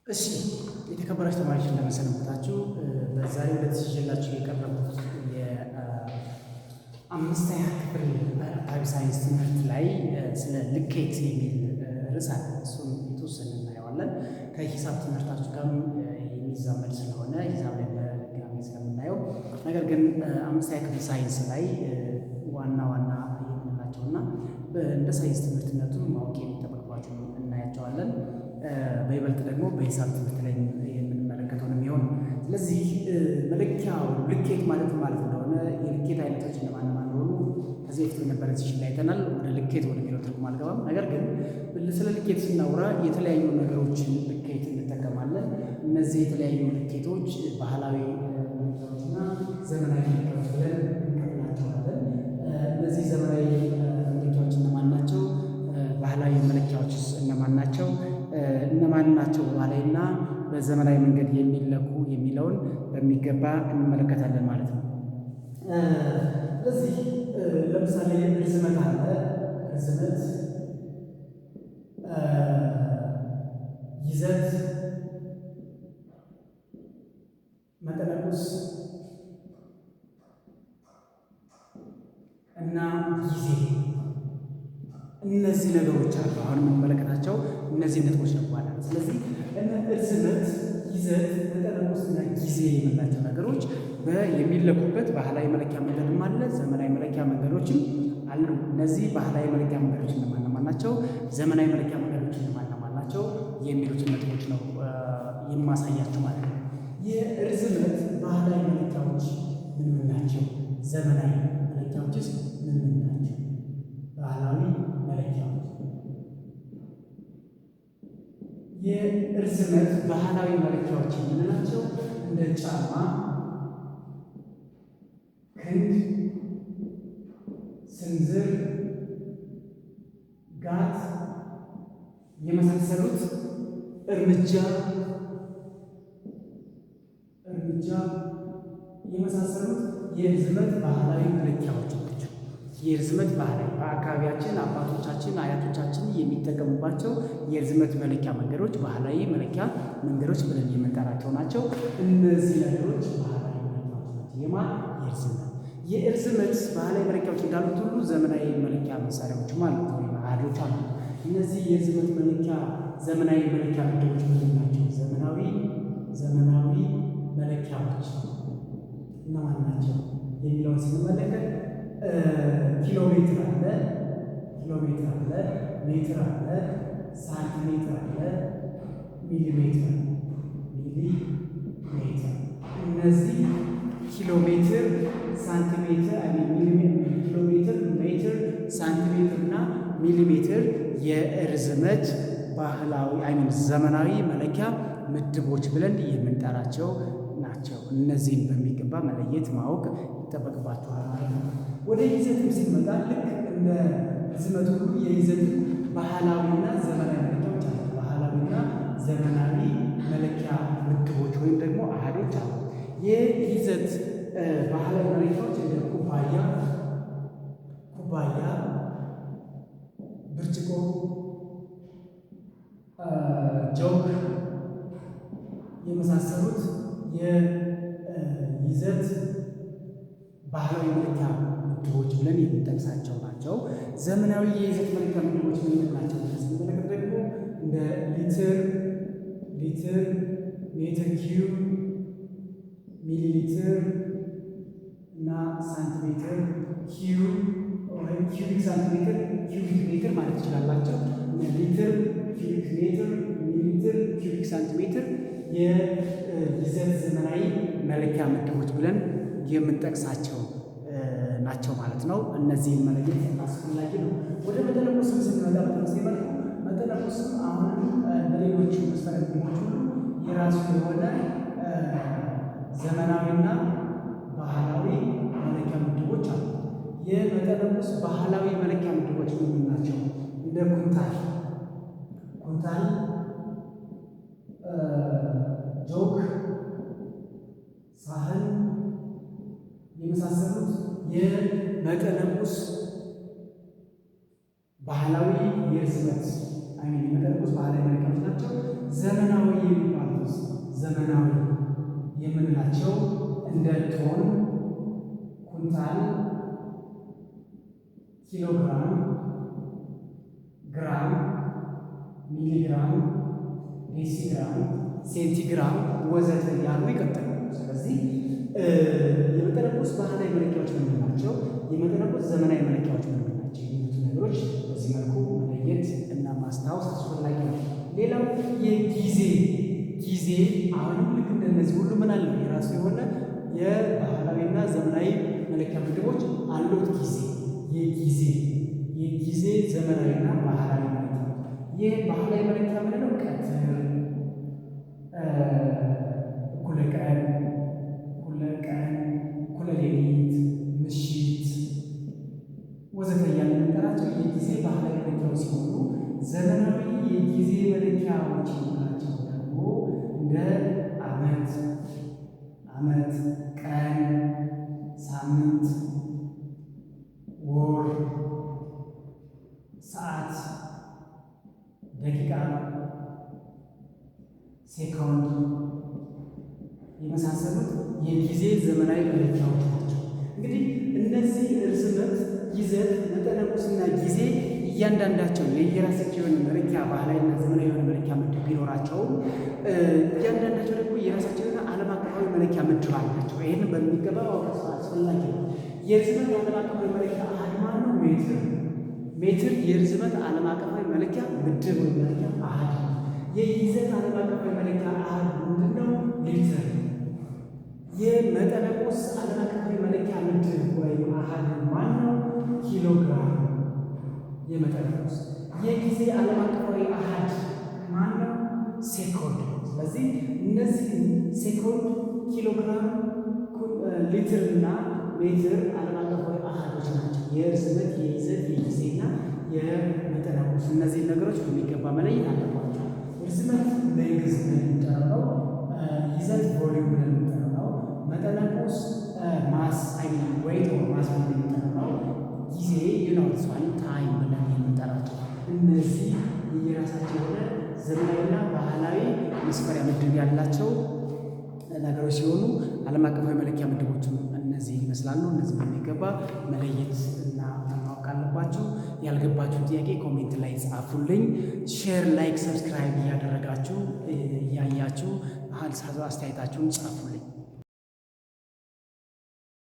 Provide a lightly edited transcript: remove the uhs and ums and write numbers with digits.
እሺ የተከበራችሁ ተማሪዎች፣ እንደምን ሰነበታችሁ? በዛሬው ዕለት ይዤላችሁ የቀረብኩት የአምስተኛ ክፍል አካባቢ ሳይንስ ትምህርት ላይ ስለ ልኬት የሚል ርዕስ አለ። እሱን የተወሰነ እናየዋለን። ከሂሳብ ትምህርታችሁ ጋርም የሚዛመድ ስለሆነ ሂሳብ ላይ በድጋሚ ስለምናየው፣ ነገር ግን አምስተኛ ክፍል ሳይንስ ላይ ዋና ዋና የምንላቸው እና እንደ ሳይንስ ትምህርትነቱ ማወቅ የሚጠበቅባቸውን እናያቸዋለን። በይበልጥ ደግሞ በሂሳብ ትምህርት ላይ የምንመለከተው ነው የሚሆነው። ስለዚህ መለኪያው ልኬት ማለት ማለት እንደሆነ፣ የልኬት አይነቶች እነማን እነማን እንደሆኑ ከዚህ በፊት በነበረ session ላይ አይተናል። ወደ ልኬት ወደሚለው ትርጉም አልገባም። ነገር ግን ስለ ልኬት ስናወራ የተለያዩ ነገሮችን ልኬት እንጠቀማለን። እነዚህ የተለያዩ ልኬቶች ባህላዊ መለኪያዎች እና ዘመናዊ መለኪያዎች ብለን እንከፍላቸዋለን። እነዚህ ዘመናዊ መለኪያዎች እነማን ናቸው? ባህላዊ መለኪያዎችስ እነማን ናቸው? እነማን ናቸው በባህላዊና በዘመናዊ መንገድ የሚለኩ የሚለውን በሚገባ እንመለከታለን ማለት ነው። ስለዚህ ለምሳሌ ርዝመት አለ። ርዝመት፣ ይዘት፣ መጠነ ቁስ እና ጊዜ፣ እነዚህ ነገሮች አሉ። አሁን የምንመለከታቸው እነዚህ ነጥቦች ነው ማለት። ስለዚህ እርዝመት፣ ይዘት፣ መጠነ ቁስና ጊዜ የምንላቸው ነገሮች የሚለኩበት ባህላዊ መለኪያ መንገድም አለ፣ ዘመናዊ መለኪያ መንገዶችም አሉ። እነዚህ ባህላዊ መለኪያ መንገዶች እነማን እነማን ናቸው? ዘመናዊ መለኪያ መንገዶች እነማን እነማን ናቸው? የሚሉትን ነጥቦች ነው የማሳያችሁ ማለት ነው። የርዝመት ባህላዊ መለኪያዎች ምን ምን ናቸው? ዘመናዊ መለኪያዎችስ ምን ምን ናቸው? ባህላዊ መለኪያዎች፣ የርዝመት ባህላዊ መለኪያዎች የምንላቸው እንደ ጫማ፣ ክንድ፣ ስንዝር፣ ጋት የመሳሰሉት፣ እርምጃ የመሳሰሉት የርዝመት ባህላዊ መለኪያዎች ናቸው። የርዝመት ባህላዊ በአካባቢያችን አባቶቻችን፣ አያቶቻችን የሚጠቀሙባቸው የርዝመት መለኪያ መንገዶች ባህላዊ መለኪያ መንገዶች ብለን የምንጠራቸው ናቸው። እነዚህ ነገሮች ባህላዊ መለኪያዎች ናቸው። የማን? የርዝመት። የርዝመት ባህላዊ መለኪያዎች እንዳሉት ሁሉ ዘመናዊ መለኪያ መሳሪያዎችም አሉት ወይም አሃዶች አሉ። እነዚህ የርዝመት መለኪያ ዘመናዊ መለኪያ ምድቦች ምንድን ናቸው? ዘመናዊ መለኪያዎች እነማን ናቸው የሚለውን ስንመለከት ኪሎ ሜትር አለ፣ ኪሎ ሜትር አለ፣ ሜትር አለ፣ ሳንቲሜትር አለ፣ ሚሊሜትር ሚሊ ሜትር። እነዚህ ኪሎ ሜትር፣ ሳንቲሜትር፣ ኪሎ ሜትር፣ ሜትር፣ ሳንቲሜትር እና ሚሊሜትር የርዝመት ባህላዊ፣ I mean ዘመናዊ መለኪያ ምድቦች ብለን የምንጠራቸው ናቸው። እነዚህን በሚገባ መለየት ማወቅ ይጠበቅባችኋል ማለት ነው። ወደ ይዘትም ሲመጣ ልክ እንደ ርዝመት ሁሉ የይዘትም ባህላዊና ዘመናዊ መለኪያዎች አሉ። ባህላዊና ዘመናዊ መለኪያ ምድቦች ወይም ደግሞ አሃዶች አሉ። የይዘት ባህላዊ መለኪያዎች እንደ ኩባያ፣ ብርጭቆ፣ ጆግ የመሳሰሉት የይዘት ባህላዊ መለኪያ ምድቦች ብለን የምንጠቅሳቸው ናቸው። ዘመናዊ የይዘት መለኪያ ምድቦች ምንድን ናቸው ብለን ስንመለከት ደግሞ እንደ ሊትር፣ ሜትር ኪዩብ፣ ሚሊ ሊትር እና ሳንቲሜትር ኪዩብ ወይም ኪዩቢክ ሳንቲሜትር፣ ኪዩቢክ ሜትር ማለት ትችላላችሁ። ሊትር፣ ኪዩቢክ ሜትር፣ ሚሊ ሊትር፣ ኪዩቢክ ሳንቲሜትር የይዘት ዘመናዊ መለኪያ ምድቦች ብለን የምንጠቅሳቸው ናቸው ማለት ነው። እነዚህን መለየት አስፈላጊ ነው። ወደ መጠነ ቁስም ስንመጣ በተመሳሳይ መልኩ መጠነ ቁስም አሁንም እንደሌሎቹ መስፈሪያ ምድቦች ሁሉ የራሱ የሆነ ዘመናዊና ባህላዊ መለኪያ ምድቦች አሉ። የመጠነ ቁስ ባህላዊ መለኪያ ምድቦች ምን ናቸው? እንደ ኩንታል፣ ጆግ፣ ሳህን የመሳሰሉት የመጠነ ቁስ ባህላዊ የርዝመት፣ I mean የመጠነ ቁስ ባህላዊ መለኪያዎች ናቸው። ዘመናዊ የሚባሉት ዘመናዊ የምንላቸው እንደ ቶን፣ ኩንታል፣ ኪሎግራም፣ ግራም፣ ሚሊግራም፣ ዴሲግራም፣ ሴንቲግራም ወዘተ ያሉ ይቀጥላሉ። ስለዚህ የመጠነ ቁስ ባህላዊ መለኪያዎች ምንድን ናቸው? የመጠነ ቁስ ዘመናዊ መለኪያዎች ምንድን ናቸው? የሚሉት ነገሮች በዚህ መልኩ መለየት እና ማስታወስ አስፈላጊ ነው። ሌላው የጊዜ ጊዜ አሁንም ልክ እንደነዚህ ሁሉ ምን አለው? የራሱ የሆነ የባህላዊና ዘመናዊ መለኪያ ምድቦች አሉት። ጊዜ የጊዜ ዘመናዊና ባህላዊ መለኪያ። ይህ ባህላዊ መለኪያ ምንድነው? ቀትር፣ እኩለ ቀን፣ እኩለ ሌሊት፣ ምሽት ወዘተ እያልን የምንጠራቸው የጊዜ ባህላዊ መለኪያዎች ሲሆኑ ዘመናዊ የጊዜ መለኪያዎች የምንላቸው ደግሞ እንደ ዓመት፣ ቀን፣ ሳምንት፣ ወር፣ ሰዓት፣ ደቂቃ፣ ሴኮንድ የመሳሰሉት የጊዜ ዘመናዊ መለኪያዎች ናቸው። እንግዲህ እነዚህ ርዝመት፣ ይዘት፣ መጠነ ቁስና ጊዜ እያንዳንዳቸው የየራሳቸው የሆነ መለኪያ ባህላዊና ዘመናዊ የሆነ መለኪያ ምድብ ቢኖራቸውም እያንዳንዳቸው ደግሞ የራሳቸው የሆነ ዓለም አቀፋዊ መለኪያ ምድብ አላቸው። ይህንን በሚገባ ማወቅ አስፈላጊ ነው። የርዝመት ዓለም አቀፋዊ መለኪያ አሃድ ማነው? ሜትር። ሜትር የርዝመት ዓለም አቀፋዊ መለኪያ ምድብ ወይም መለኪያ አሃድ ነው። የይዘት ዓለም አቀፋዊ መለኪያ አሃድ ምንድን ነው? ሊትር። የመጠነ ቁስ ዓለም አቀፋዊ መለኪያ ምድብ ወይም አሃድ ማን ነው? ኪሎግራም። የመጠነ ቁስ። የጊዜ ዓለም አቀፋዊ አሃድ ማን ነው? ሴኮንድ። ስለዚህ እነዚህ ሴኮንድ፣ ኪሎግራም፣ ሊትር እና ሜትር ዓለም አቀፋዊ አሃዶች ናቸው። የርዝመት፣ የይዘት፣ የጊዜና የመጠነ ቁስ እነዚህን ነገሮች በሚገባ መለየት አለባቸው። ርዝመት length ብለን የምንጠራው ነው። ይዘት volume ብለን የምንጠራው ነው። መጠነ ቁስ mass, I mean, weight or mass ብለን የምንጠራው ነው። ጊዜ one time ብለን የምንጠራቸው እነዚህ የየራሳቸው የሆነ ዘመናዊና ባህላዊ መስፈሪያ ምድብ ያላቸው ነገሮች ሲሆኑ ዓለም አቀፋዊ መለኪያ ምድቦችም እነዚህ ይመስላሉ። እነዚህ በሚገባ መለየት እና ማወቅ አለባችሁ። ያልገባችሁ ጥያቄ comment ላይ ጻፉልኝ። Share፣ like፣ subscribe እያደረጋችሁ እያያችሁ አስተያየታችሁን ጻፉልኝ።